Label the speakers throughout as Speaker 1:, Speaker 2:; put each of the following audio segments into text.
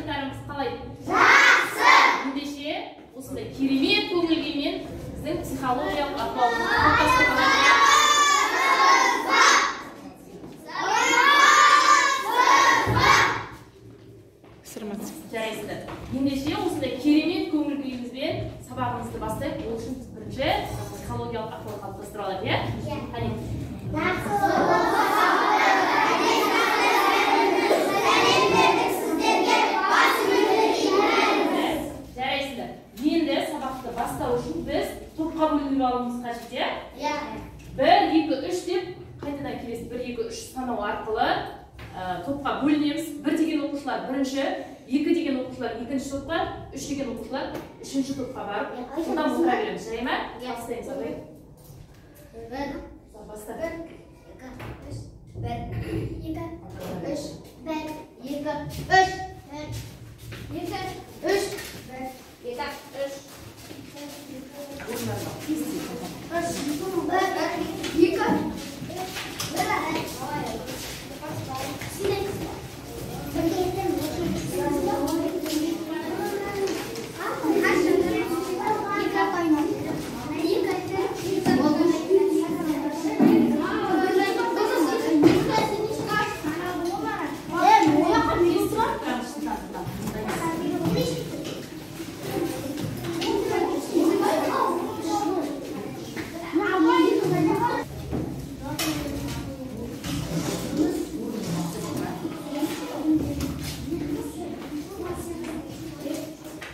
Speaker 1: Жағдайларымыз қалай? Жақсы. Ендеше осындай керемет көңіл күймен біздің психологиялық ахуалымызды қалыптастырып. Жарайсыздар. Ендеше осындай керемет көңіл күйімізбен сабағымызды бастайық. Ол үшін біз бірінші психологиялық ахуал қалыптастырып алайық, иә? Қане. Жарайсыздар. Енді сабақты бастау үшін біз топқа бөлініп алуымыз қажет, иә? Иә. 1, 2, 3 деп қайтадан келесі 1, 2, 3 санау арқылы топқа бөлінеміз. 1 деген оқушылар бірінші, 2 деген оқушылар екінші топқа, 3 деген оқушылар үшінші топқа барып, жылдам отыра береміз. Жарай ма? Бастаймыз, абай.
Speaker 2: 1,
Speaker 1: Баста.
Speaker 2: 2, 3, 1, 2, 3, 1, 2, 3, 1, 2, 3, 1, 2, 3,
Speaker 1: Орындарына тез тез.
Speaker 2: 3, 1, 2,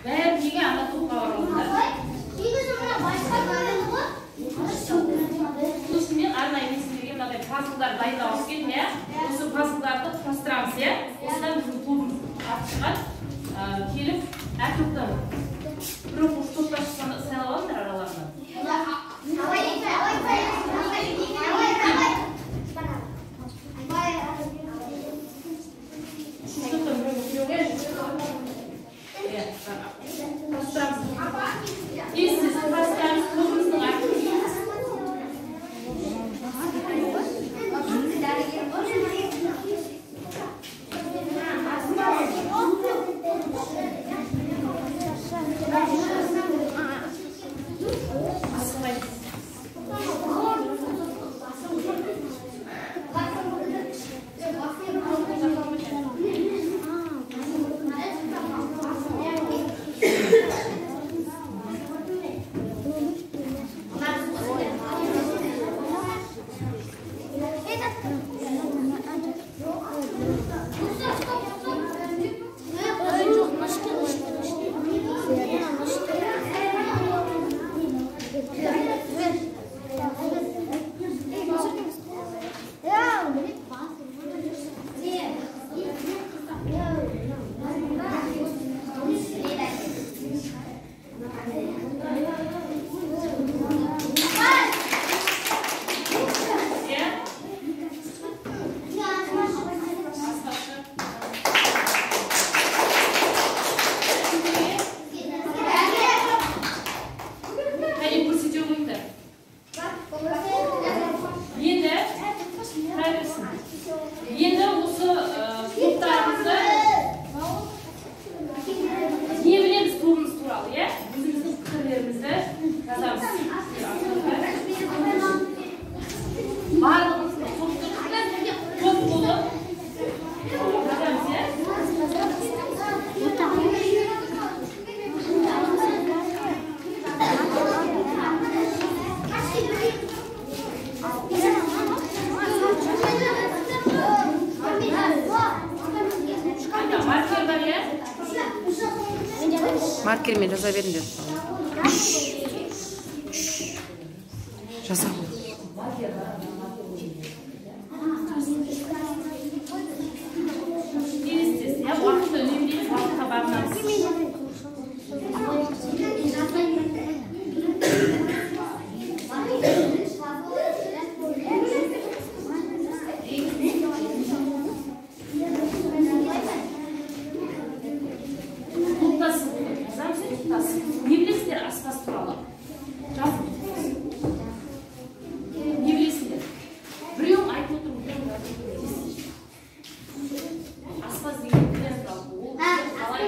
Speaker 1: Бәрі неге ана топқа барып? Сосын мен арнайы мен сіздерге мынадай пазлдар дайындап алып келдім, иә? Осы пазлдарды құрастырамыз, иә? Осыдан біздің тобымыз аты шығады. Келіп әр топтан бір оқушы топтан сайлап алыңдар араларынан. Үшінші топтан біреу біреу ғой. Иә, құрастырамыз. Тез тез құрастырамыз тобымыздың атын. Асықпаймыз. Иә? Аспазшы. Қане, көрсете қойыңдар. Енді тұра берсін. Енді осы топтарымызды не білеміз тобымыз туралы, иә? Өзіміздің пікірлерімізді жазамыз. Барлығымыз топтық топ болып жазамыз, иә? Қайда маркер бар, иә?
Speaker 3: Маркермен жаза беріңдер. Жаза ғой. Тез тез, иә, уақытты үнемдейміз, уақытқа бағынамыз. Топтасып жазамыз, иә, топтасып. Не білесіздер аспаз туралы? Жазып. Не білесіңдер? Біреу айтып отыр, біреу жазып отыр. Тез. Аспаз деген кім туралы? Ол кісі қалай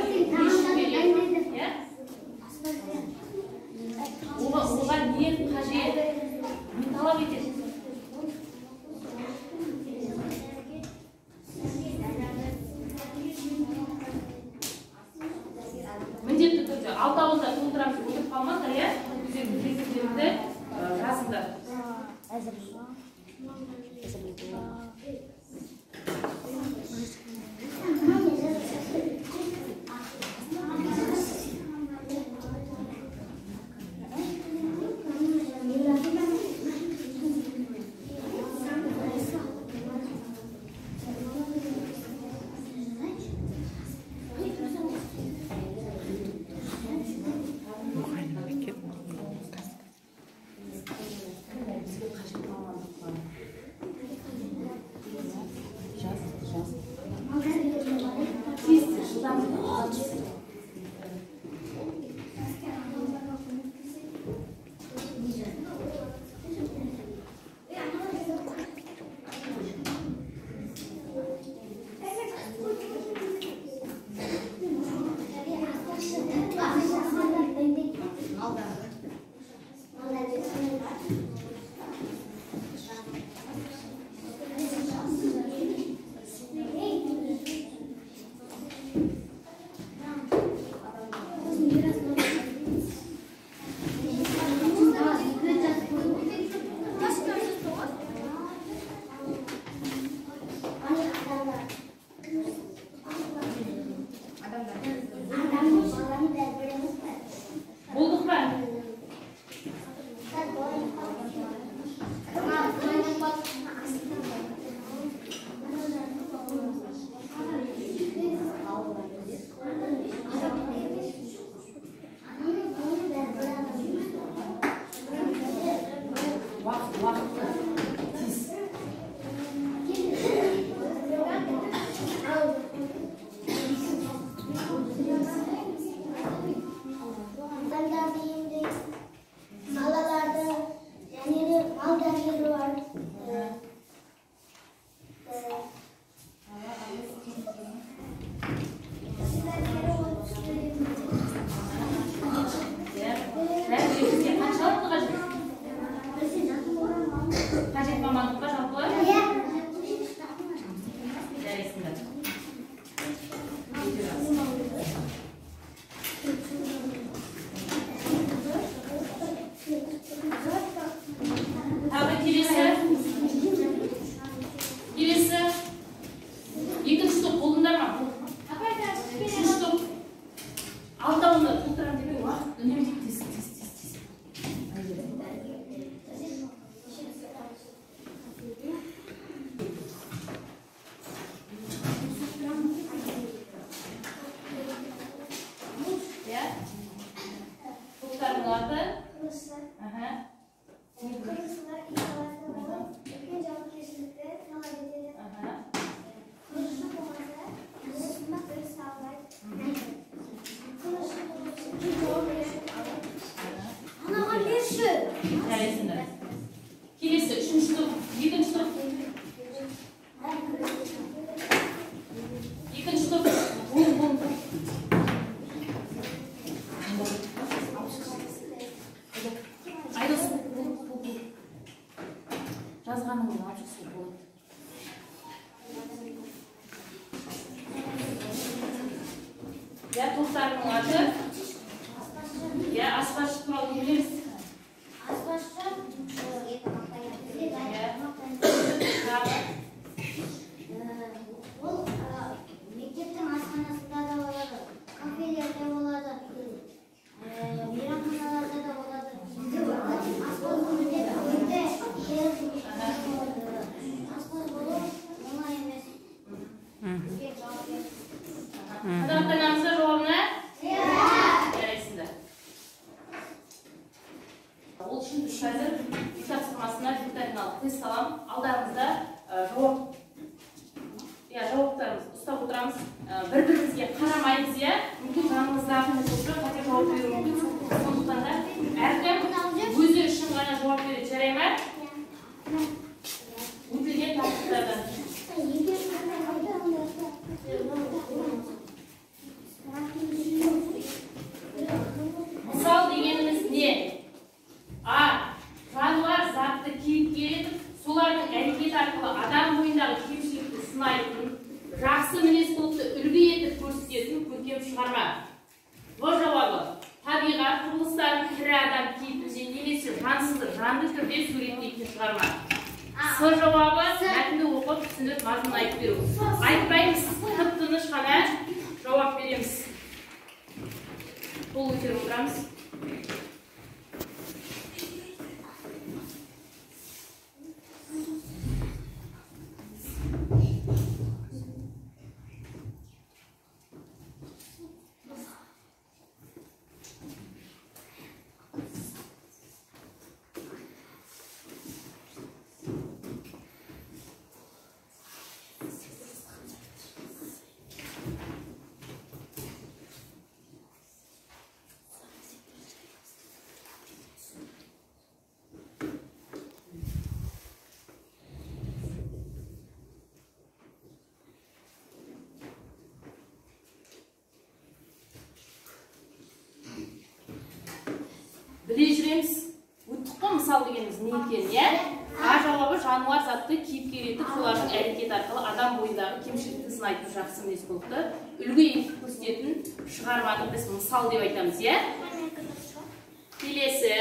Speaker 1: Болдық па? Қажет мамандыққа жалпы? Жарайсыңдар. Тағы келесі. Келесі. Екінші топ болдыңдар ма? Үшінші топ. Алтауында толтырам демей, уақыт үнемдеп тез, тез, тез, тез. Иә? Топтардың аты? Аха.
Speaker 2: Құрылысшылар үй саласы болып, үлкен жауапкершілікті талап етеді.
Speaker 1: Аха.
Speaker 2: Құрылысшы болмаса, жұмыс дұрыс салмайды. Құрылысшы болса, анаған берші.
Speaker 1: Жарайсыңдар. Келесі үшінші топ, екінші топ. Екінші топ. Бол, бол, бол. Айдос, бол, бол, бол. Жазғаныңды алып шықса болады. Иә, топтарының аты? Иә, аспазшы туралы не білеміз?
Speaker 2: Аспазшы
Speaker 1: Тағы.
Speaker 2: Ол мектептің асханасында да болады, кафелерде болады, мейрамханаларда да болады. Аспаз міндетті аспаз болу оңай емес. Үлкен жауапкершілік.
Speaker 1: Қанағаттанамыз ба жауабына? Жарайсыңдар. Ол үшін біз қазір үй тапсырмасына викториналық тест саламыз. Алдарыңызда жауап, иә, жауаптарымызды ұстап отырамыз. Бір-бірімізге қарамаймыз, иә. Мүмкін жанымыздағы оқушы қате жауап беруі мүмкін. Сондықтан да әркім өзі үшін ғана жауап береді. Жарай ма? Өтілген тақырыптардан. Мысал дегеніміз не? А. Жануар затты кейіпкер етіп, солардың әрекеті арқылы адам бойындағы кемшілікті сынайтын, жақсы мінез құлықты үлгі етіп көрсететін көркем шығарма. В жауабы. Табиғат құбылыстарын тірі адам кейпінде немесе жансызды жанды түрде суреттейтін шығарма. С жауабы. Мәтінді оқып, түсініп, мазмұнын айтып беру. Айтпаймыз, тып-тыныш қана жауап береміз. Қол көтеріп отырамыз. Біле жүреміз. Өттік қой мысал дегеніміз не екенін, иә? А жауабы жануар затты кейіпкер етіп, солардың әрекеті арқылы адам бойындағы кемшілікті сынайтын жақсы мінез құлықты үлгі етіп көрсететін шығарманы біз мысал деп айтамыз, иә? Келесі.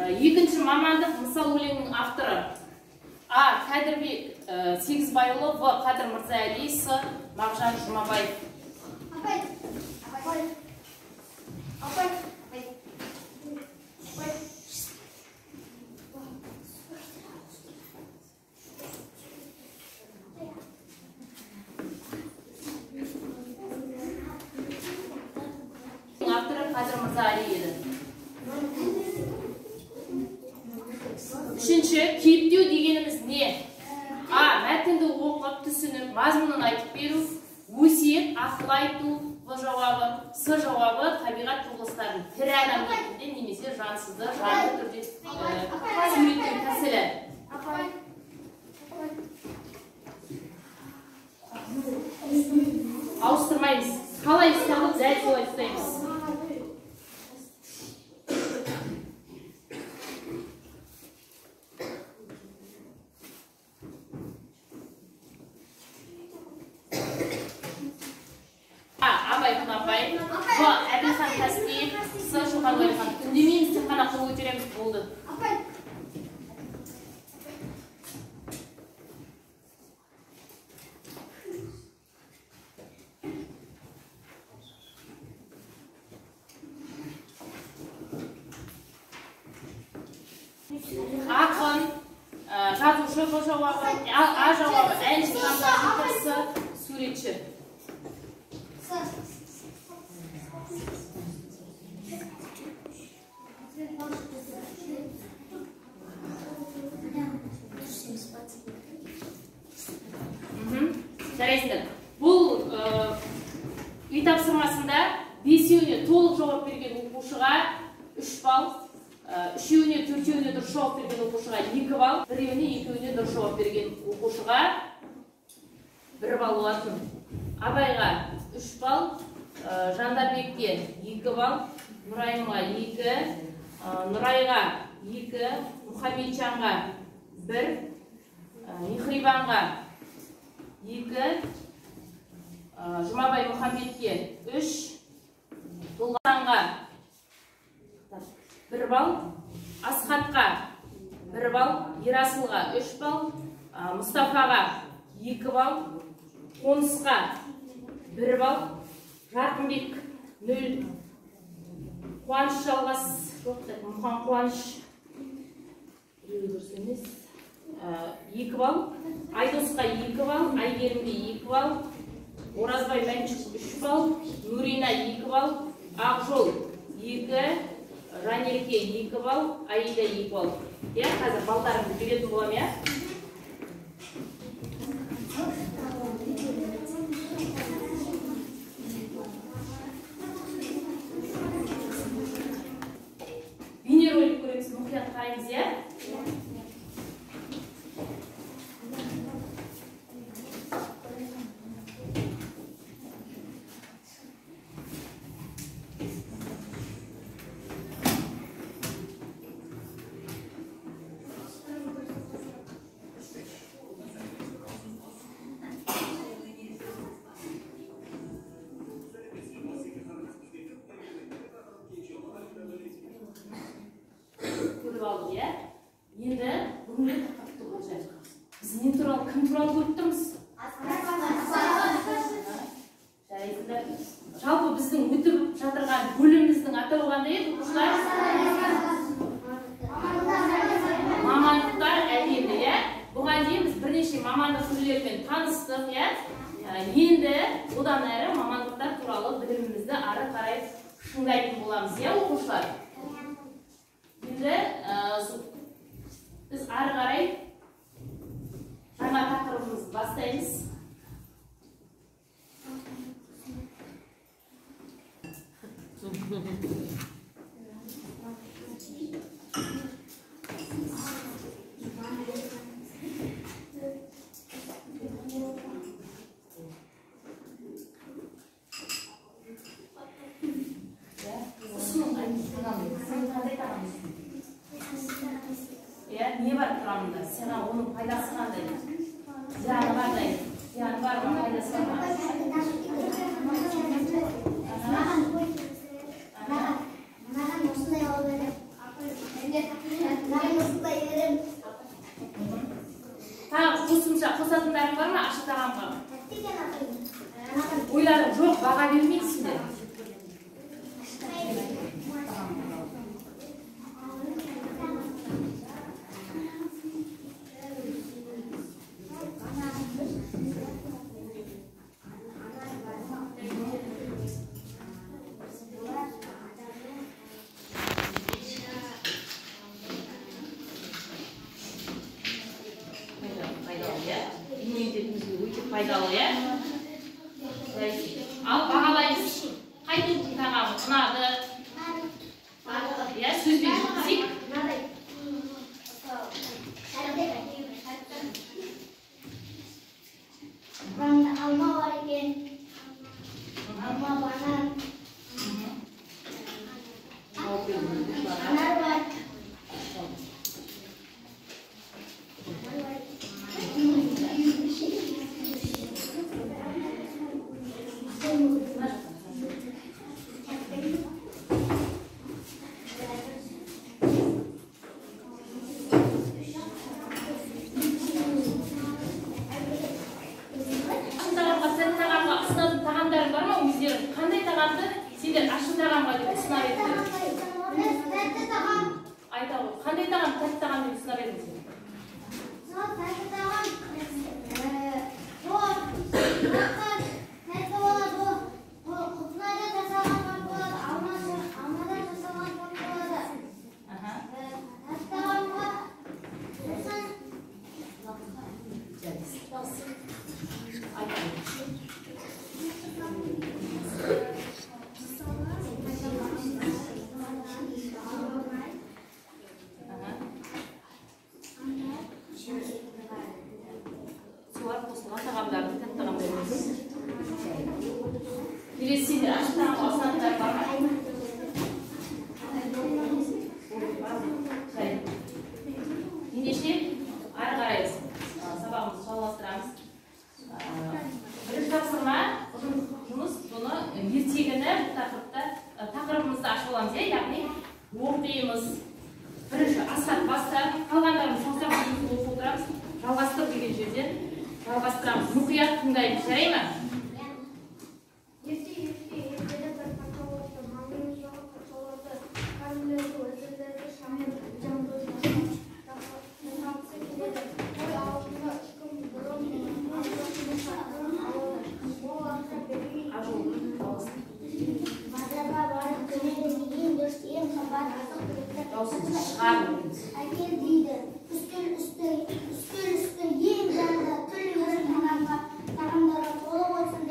Speaker 1: Екінші мамандық мысал өлеңінің авторы. А. Кәдірбек Сегізбайұлы, В. Қадыр Мырзаәли, С. Мағжан Жұмабаев. Авторы Қадыр Мырзаәли еді. Үшінші, кейіптеу дегеніміз не? А. Мәтінді оқып, түсініп, мазмұнын айтып беру, өсиет, ақыл айту, В жауабы. С жауабы табиғат құбылыстарын тірі адам ретінде немесе жансызды жанды түрде суреттеу тәсілі. Ауыстырмаймыз. Қалай ұсталып, дәл солай ұстаймыз. Абай Құнанбаев, В. Әділхан Тастеев, С. Шоқан Уәлиханов. Үндемейміз, тек қана қол көтереміз, болды. Ақын, жазушы, В жауабы, А жауабы, әнші, композитор, С. Суретші. Жарайсыңдар. Бұл үй тапсырмасында бесеуіне толық жауап берген оқушыға 3 балл, үшеуіне, төртеуіне дұрыс жауап берген оқушыға 2 балл, біреуіне, екеуіне дұрыс жауап берген оқушыға 1 балл болатын. Абайға 3 балл, Жандарбекке 2 балл, Нұрайымға 2, Нұрайға 2, Мұхамеджанға 1, Мехрибанға 2, Жұмабай Мұхамбетке 3, Толғанға 1 балл, Асхатқа 1 балл, Ерасылға 3 балл, Мұстафаға 2 балл, Қонысқа 1 балл, Жарқынбек 0, Қуаныш Жалғас, жоқ, Мұхан Қуаныш біреуі дұрыс емес, 2 балл, Айдосқа 2 балл, Әйгерімге 2 балл, Оразбай Мәншүк 3 балл, Нурина 2 балл, Ақжол 2, Жанерке 2 балл, Аида 2 балл. Иә, қазір балдарыңды беретін боламын, иә? Бейнеролик көреміз, мұқият қараймыз, иә? Алдық, иә? Енді бүгінгі тақырыпты болжайық. Біз не туралы, кім туралы көріп тұрмыз? Жарайсыңдар. Жалпы біздің өтіп жатырған бөліміміздің атауы қандай еді, оқушылар? Мамандықтар әлемі, иә? Бұған дейін біз бірнеше мамандық түрлерімен таныстық, иә? Енді одан әрі мамандықтар туралы білімімізді ары қарай шыңдайтын боламыз, иә, оқушылар? Енді біз ары қарай жаңа тақырыбымызды бастаймыз. Айтасың ба?
Speaker 2: Маған осындай алып беремін. Маған осындай беремін.
Speaker 1: Тағы қосымша қосатындарың бар ма ащы тағамға? Ойларың жоқ, баға бермейсіңдер. Пайдалы, иә? Ал бағалаймыз. Қай топтың тағамы ұнады? Иә, сөзбен жүргізейік.
Speaker 2: Құрамында алма бар екен. Алма, банан. Анар бар.
Speaker 1: Тағамдарың бар ма өздерің? Қандай тағамды сендер ащы тағамға деп ұсынар едіңдер?
Speaker 2: Тәтті тағам.
Speaker 1: Айта ғой, қандай тағам тәтті тағам деп ұсынар едіңдер?
Speaker 2: Сол тәтті тағам торт, тәтті болады, құлпынайдан жасалған торт болады, алмадан жасалған торт болады. Тәтті тағамға сосын
Speaker 1: Солар қосылған тағамдарды тәтті тағамдар дейміз. Келесі сендер ащы тағамға ұсынатындар бар ма? Ендеше ары қарай сабағымызды жалғастырамыз. Бірінші тапсырма жұмыс, бұны ертегіні тақырыпта тақырыбымызды ашып аламыз, иә, яғни оқимыз. Бірінші Асхат баста, қалғандарымыз саусақ оқып отырамыз. Жалғастыр деген жерден жалғастырамыз. Мұқият тыңдаймыз, жарай ма?
Speaker 2: Ерте ертеде бір патша болыпты. Маңайындағы патшаларды, кәрілерді, уәзірлерді шақырып үлкен той жасағысы келеді. Той алдында 3 күн бұрын ақшасын алады. Ол ақша бермей базарға барып дүниедегі ең дұрыс, ең қымбат азық-түлікті әкел дейді. Үстел үсті ең жанды түрлі тағамдарға толы болсын.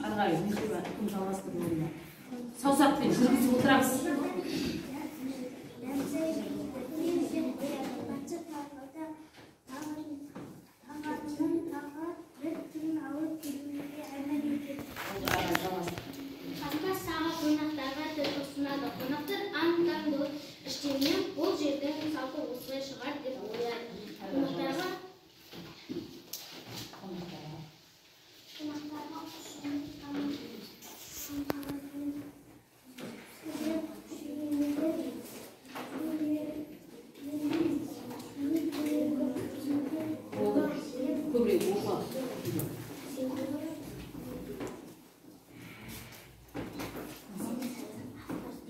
Speaker 1: Ары қарай кім жалғастырды оны? Саусақпен жүргізіп отырамыз.
Speaker 2: Аспаз тағы қонақтарға тіл ұсынады. Қонақтар аң-таң болып, іштерінен бұл жердің салты осылай шығар деп ойлайды. Қонақтарға
Speaker 1: Болды. Көбірек оқы.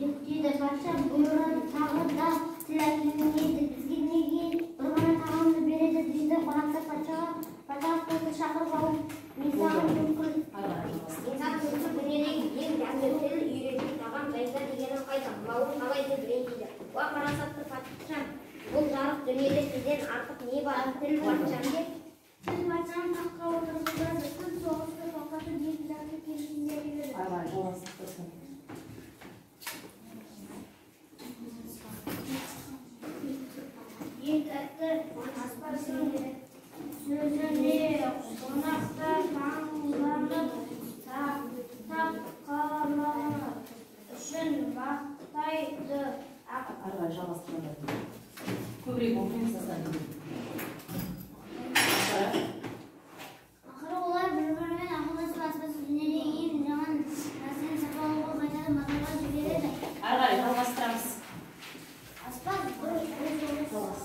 Speaker 2: Дейді патша бұйырады, тағы да тіл әкелмейді. Бізге неге бір ғана тағамды береді дейді қонақтар патшаға. Патша аспазды шақырып алып, мен саған мүмкін
Speaker 1: Ары қарай жалғастыр.
Speaker 2: Мен саған мүмкін дүниедегі ең дәмді тіл үйреткен тағам жайса дегенім қайда, мынауың қалай деп ренжиді. Уа, парасатты патшам, бұл жарық дүниеде сізден артық не бар? Тіл патшам деп. Тіл патшаны таққа отырғызады, тіл соғысты тоқтатып, екі жақты келісімге келеді.
Speaker 1: Ары қарай жалғастырсын.
Speaker 2: Ең тәтті аспаздың сөзіне қонақтар таңданып, тапқырлығы үшін мақтайды.
Speaker 1: Ары қарай жалғастыра. Көбірек оқимыз Асан.
Speaker 2: Ақыры олар бір-бірімен ақылдасып, аспазды дүниедегі ең жаман нәрсені сатып алуға қайтадан базарға жібереді.
Speaker 1: Ары қарай жалғастырамыз.
Speaker 2: Аспаз бұл
Speaker 1: Жалғас.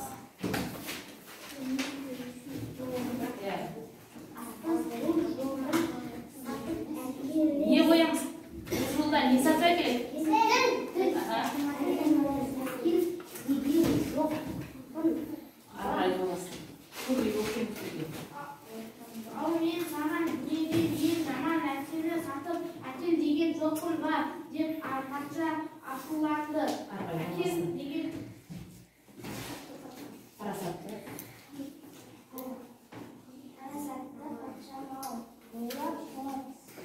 Speaker 1: Иә.
Speaker 2: Аспаз бұл жолдан сатып әкеледі.
Speaker 1: Не қоямыз? Бұл жолда не сатып әкеледі?
Speaker 2: Тіл.
Speaker 1: Аха.
Speaker 2: Деген жоқпын.
Speaker 1: Ары қарай жалғастыр. Көбірек оқимыз бізге.
Speaker 2: Ал мен саған дүниеде ең жаман нәрсені сатып әкел деген жоқпын ба деп патша ашуланды.
Speaker 1: Ары қарай
Speaker 2: Әкел
Speaker 1: жалғастыр.
Speaker 2: деген
Speaker 1: Парасатты.
Speaker 2: Парасатты патшам-ау, ойлап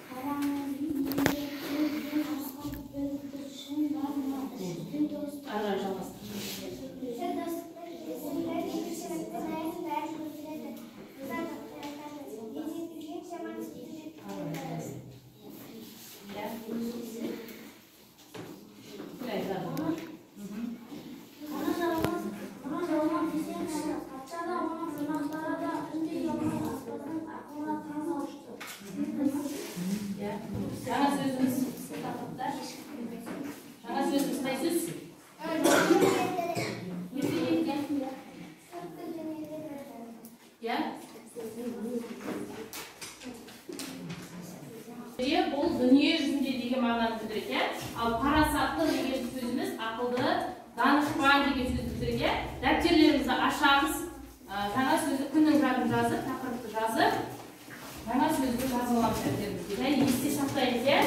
Speaker 2: қараңыз, дүниеде тілден асқан бүлдіршін бар ма? Тіл достық.
Speaker 1: Ары қарай жалғастыр.
Speaker 2: Тіл достықты бәрін көтереді. Езетілген жаман сүтті
Speaker 1: Ары қарай
Speaker 2: жеткізеді.
Speaker 1: жалғастыр. Иә. Тіл айтады.
Speaker 2: Мұны жалған десеңші, патша да, оның қонақтары да үндей алмай аспаздың ақылына таң қалысты.
Speaker 1: Иә. Жаңа сөзіміз тақырыпта. Жаңа сөзіміз қай сөз? Өркениет, иә? Иә. Бұл дүние жүзінде деген мағынаны білдіреді, иә? Ал парасатты деген сөзіміз ақылды, данышпан деген сөзді білдіреді, иә? Дәптерлерімізді ашамыз. Жаңа сөзді күннің жадын жазып, тақырыпты жазып, жаңа сөзді жазып аламыз дәптерімізге. Және есте сақтаймыз, иә?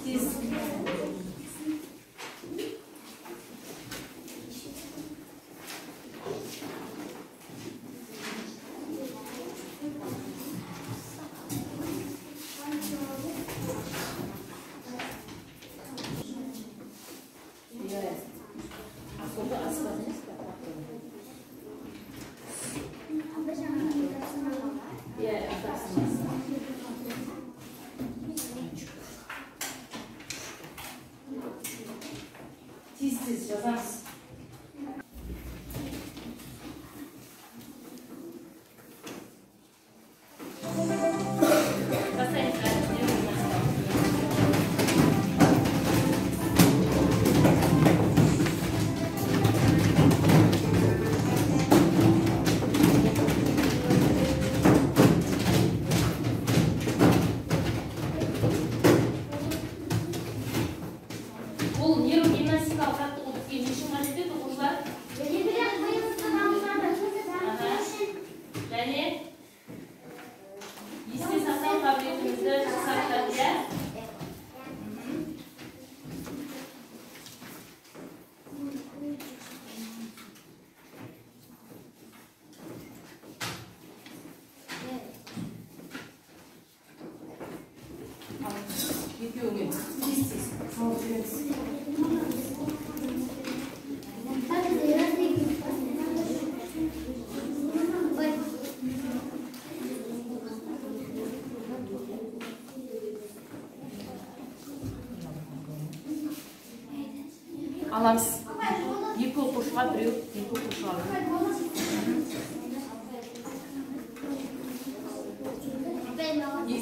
Speaker 1: Тез. Иә. Ақылды аспаз емес пе? Иә, тапсырмасы. Тез-тез жазамыз. Бастаймыз әріптер. Бұл нейрогимнастикалық жаттығу бізге не үшін қажет еді, оқушылар? Және есте сақтау қабілетімізді жақсартады, иә? Екеуіңе тез-тез жауап береміз. Аламыз. Екі оқушыға біреу, екі оқушыға біреу.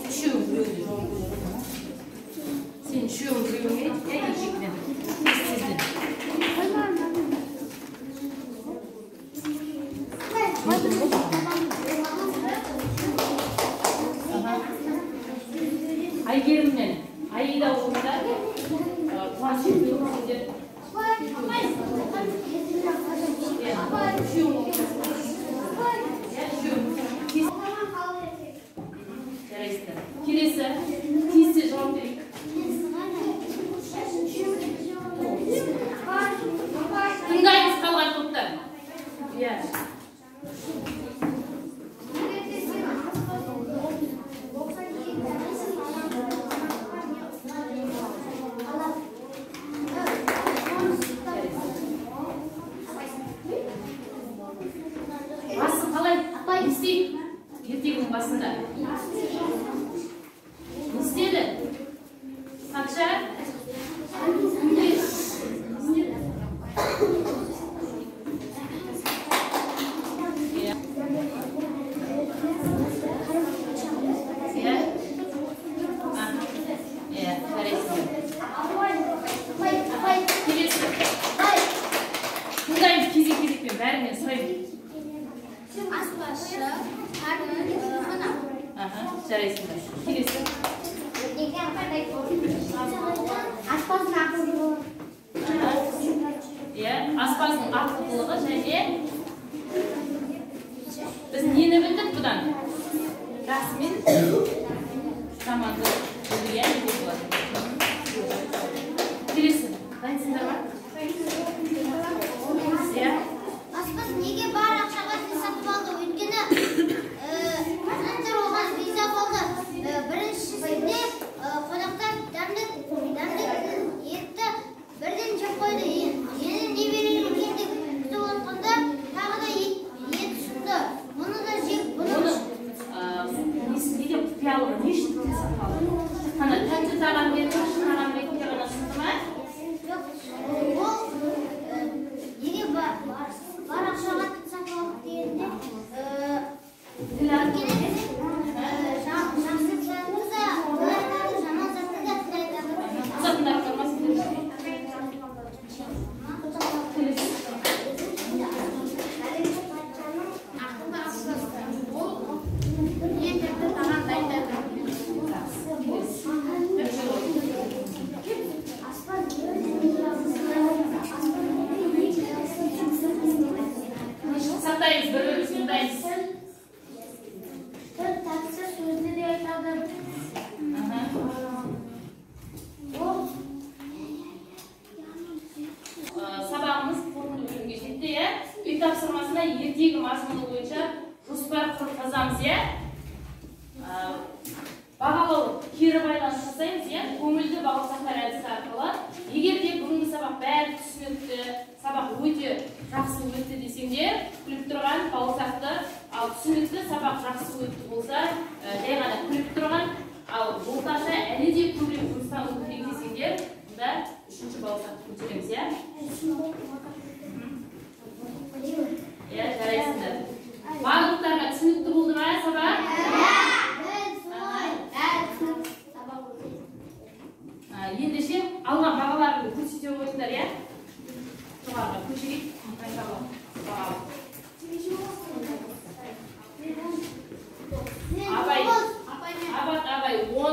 Speaker 1: Үшеуің біреуіне жауап береді. Сен үшеуің біреуіңе, иә, екіден. Тез-тезден. Әйгерім мен Аида болса, Қуаныш екеуің сендер. Жарайсыздар. Келесі, тез-тез жауап берейік. Тыңдаймыз қалған топты. Иә. Басы қалай? Не істейді? Ертегінің басында. Не істеді? Патша? Не істеді? Иә. Иә, жарайсыздар. Келесі. Тыңдаймыз кезек-кезекпен, бәрінен сұраймын.
Speaker 2: Аспазшы, қонақ.
Speaker 1: Аха, жарайсыңдар. Келесі.
Speaker 2: Аспаздың ақылдылығы.
Speaker 1: Иә, аспаздың ақылдылығы және біз нені білдік бұдан? Жақсы мен жаманды білдік, иә, не деп болады? Келесі. Дайынсыңдар ма? Иә.
Speaker 2: Аспаз неге бар ақшаға тіл сатып алды? Өйткені қонақтар оған риза болды. Біріншісінде қонақтар дәмді етті бірден жеп қойды. Енді не берер екен деп күтіп отырғанда тағы да ет ұсынды. Мұны да жеп, бұны
Speaker 1: Оның неде құпиялығы, не үшін тіл сатып алды? Қана тәтті тағам мен ащы тағам ретінде ғана ұсынды ма?
Speaker 2: Жоқ, ол неге бар ақшаға тіл сатып алды дегенде,
Speaker 1: Тіл
Speaker 2: өйткені жақсы затты да тіл айтады, жаман затты да тіл айтады.
Speaker 1: Ұзатындар бар ма сендер? Келесі.
Speaker 2: Патшаның ақылды аспазы. Ол ең тәтті тағам дайындады.
Speaker 1: Жақсы. Келесі. Бірінші орын. Сақтаймыз, бір-бірімізді тыңдаймыз.
Speaker 2: Бір тәтті сөзді де айтады.
Speaker 1: Аха.
Speaker 2: Ол
Speaker 1: Сабағымыз қорытынды бөлімге жетті, иә? Үй тапсырмасына ертегі мазмұны бойынша жоспар құрып жазамыз, иә? Бағалау кері байланыс жасаймыз, иә? Көңілді бауырсақтар әдісі арқылы. Егер де бүгінгі сабақ бәрі түсінікті, сабақ өте жақсы өтті десеңдер, күліп тұрған бауырсақты, ал түсінікті сабақ жақсы өтті болса, жай ғана күліп тұрған, ал орташа әлі де көбірек жұмыстану керек десеңдер, онда үшінші бауырсақты көтереміз, иә? Иә, жарайсыңдар. Барлықтарыңа түсінікті болды ма сабақ? Ендеше алған бағаларыңды көрсете қойыңдар, иә? Жоғарыға көшірейік. Қанша баға? Абай. Абат Абай 10.